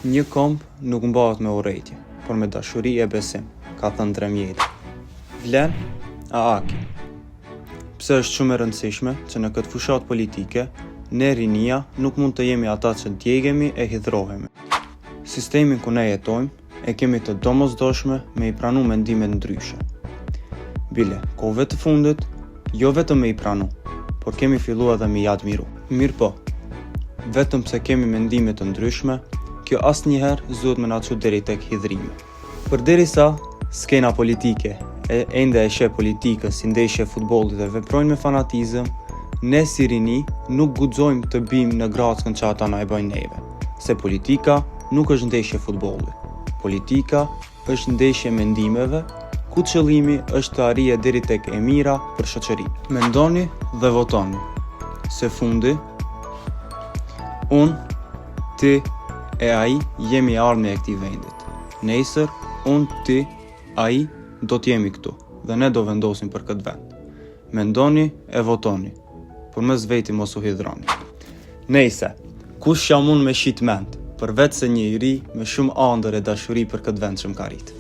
Një komb nuk mbahet me urrejtje, por me dashuri e besim, ka thënë Ndre Mjeda. Vlen a AKI. Pse është shumë e rëndësishme që në këtë fushatë politike, ne rinia nuk mund të jemi ata që djegemi e hidhrohemi. Sistemin ku ne jetojmë e kemi të domosdoshme me i pranu mendimet ndryshe. Bile, kohëve të fundit, jo vetëm me i pranu, por kemi fillu edhe me i admiru. Mirëpo, vetëm pse kemi mendime të ndryshme, kjo asnjëherë s'duhet me na çu deri tek hidhrimi. Përderisa skena politike e ende e sheh politikën si ndeshje futbolli dhe veprojnë me fanatizëm, ne si rini nuk guxojmë të bimë në grackën që ata na e bëjnë neve, se politika nuk është ndeshje futbolli. Politika është ndeshje mendimeve, ku qëllimi është të arrihet deri tek e mira për shoqërinë. Mendoni dhe votoni, se fundi, unë, ti e ai jemi e ardhmja e këtij vendit. Nesër, unë, ti, ai do të jemi këtu dhe ne do vendosim për këtë vend. Mendoni e votoni, por mes veti mos u hidhroni. Nejse, kush jam unë me shit mend, përveç se një i ri me shumë andër e dashuri për këtë vend që më ka rritë.